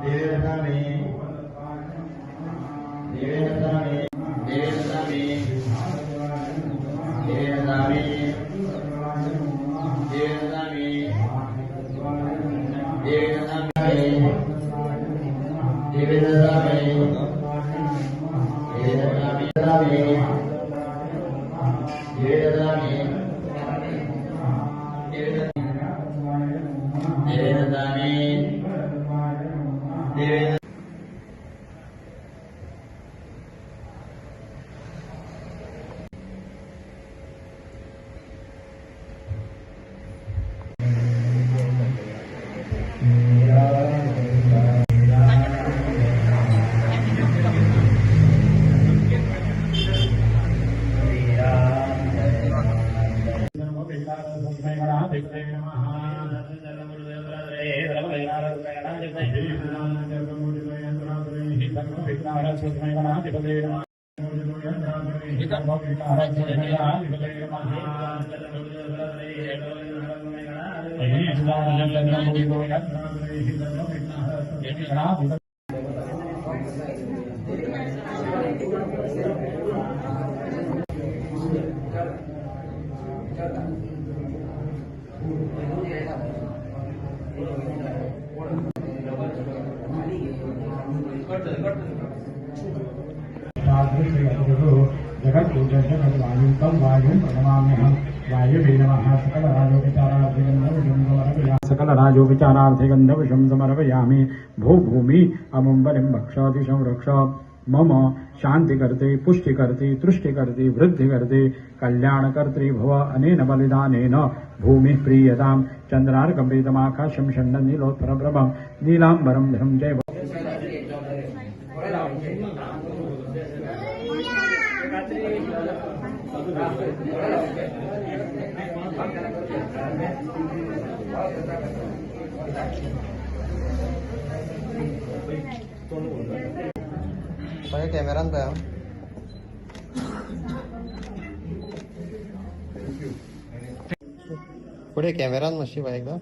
देवेन्द्रस्वामी देवेन्द्रस्वामी देवेन्द्रस्वामी देवेन्द्रस्वामी देवेन्द्रस्वामी देवेन्द्रस्वामी देवेन्द्रस्वामी देवेन्द्रस्वामी देवेन्द्रस्वामी देवेन्द्रस्वामी देवेंद्र जगद्वायुं वायुं प्रणमाम्यहं वायुवे नमः। सकलराजोपचारार्थे गन्धविषं समर्पयामि। भूभूमि अमुं बलिं भक्षादिशं रक्ष मम शांतिकर्ते पुष्टिकर्ते तुष्टिकर्ते वृद्धिकर्ते कल्याणकर्त्री भव। अनेन बलिदानेन भूमिः प्रीयतां। चंद्रार्कमृतमाकाशं षण्डनीलोत्परप्रभं नीलांबरं धरं जय। पळय कॅमेरान पळय. फुडें कॅमेरान मातशी पळय एकदां.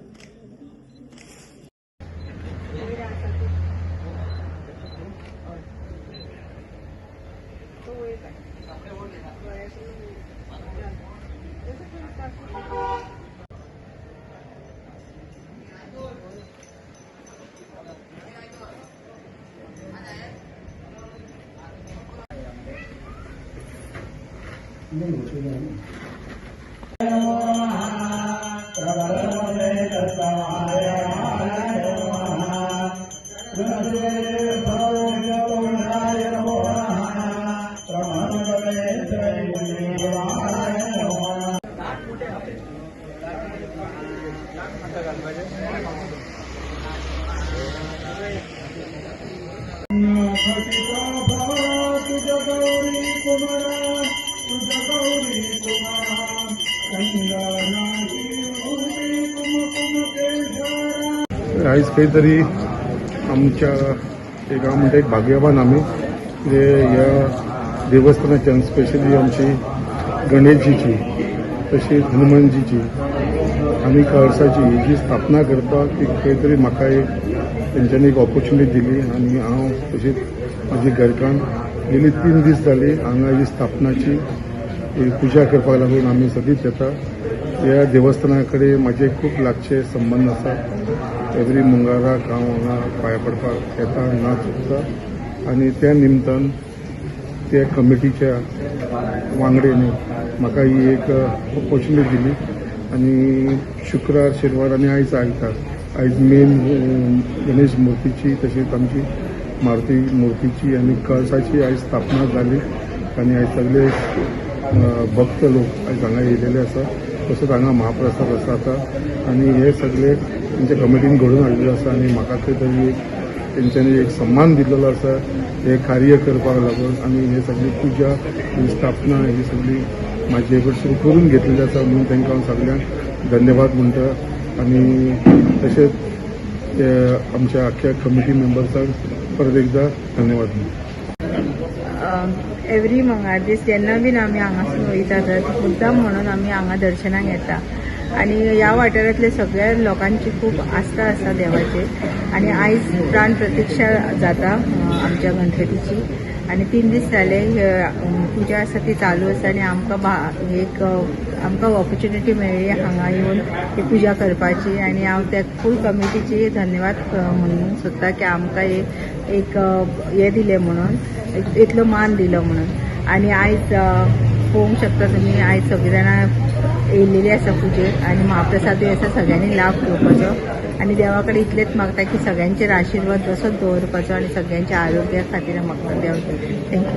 आयज खंय तरी आमच्या एक हांव म्हणटा एक भाग्यवान आमी जे ह्या देवस्थानाच्यान, स्पेशली आमची गणेशजीची तशीच हनुमानजीची आनी कळसाची ही जी स्थापना करपाक एक खंय तरी म्हाका एक तेंच्यांनी एक ऑपॉर्च्युनिटी दिली आनी हांव तशीच म्हाजी घरकान्न गेली 3 दीस जाली हांगा ही स्थापनाची ही पुजा करपाक लागून आमी सदींच येता. ह्या देवस्थाना कडेन म्हाजे खूब लागचे संबंद आसा. एवरी मंगळाराक हांव हांगा पांया पडपाक येता, ना चुकता. आनी त्या निमतान त्या कमिटीच्या वांगड्यांनी म्हाका ही एक ऑपॉर्च्युनिटी दिली. आनी शुक्रार, शेनवार आनी आयज आयतार, आयज मेन गणेश मुर्तीची तशीच आमची मारुती मुर्तीची आनी कळसाची आयज स्थापना जाली. आनी आयज सगळे भक्त लोक आयज हांगा येयलेले आसा. तसोच हांगा महाप्रसाद आसा आतां. आनी हे सगळे तेंच्या कमिटीन घडोवन हाडलेले आसा. आनी म्हाका खंय तरी एक तेंच्यांनी एक सम्मान दिल्लो आसा हे कार्य करपाक लागून. आनी हे सगळी पुजा, ही स्थापना, ही सगळी म्हाजे कडसून करून घेतलेली आसा म्हणून तांकां हांव सगळ्यांक धन्यवाद म्हणटा. आनी तशेंच ते आमच्या आख्ख्या कमिटी मेंबर्सांक परत एकदा धन्यवाद म्हणटा. एवरी मंगळार दीस जेन्ना बीन आमी हांगासून वयता तर मुद्दाम म्हणून आमी हांगा दर्शनाक येता. आनी ह्या वाठारांतले सगळ्या लोकांची खूब आस्था आसा देवाचेर आनी आयज प्राण प्रतिक्षा जाता आमच्या गणपतीची आनी 3 दीस जाले पुजा आसा ती चालू आसा आनी आमकां एक आमकां ऑपॉर्च्युनिटी मेळ्ळी हांगा येवन ही पुजा करपाची आनी हांव त्या फूल कमिटीची धन्यवाद म्हणूंक सोदता की आमकां एक हें दिलें म्हणून, इतलो मान दिलो म्हणून. आनी आयज पळोवंक शकता तुमी, आयज सगळीं जाणां येयलेली आसा पुजेक आनी महाप्रसादूय आसा, सगळ्यांनी लाभ घेवपाचो आनी देवा कडेन इतलेंच मागता की सगळ्यांचेर आशिर्वाद तसोच दवरपाचो आनी सगळ्यांच्या आरोग्या खातीर मागता देव. Thank you.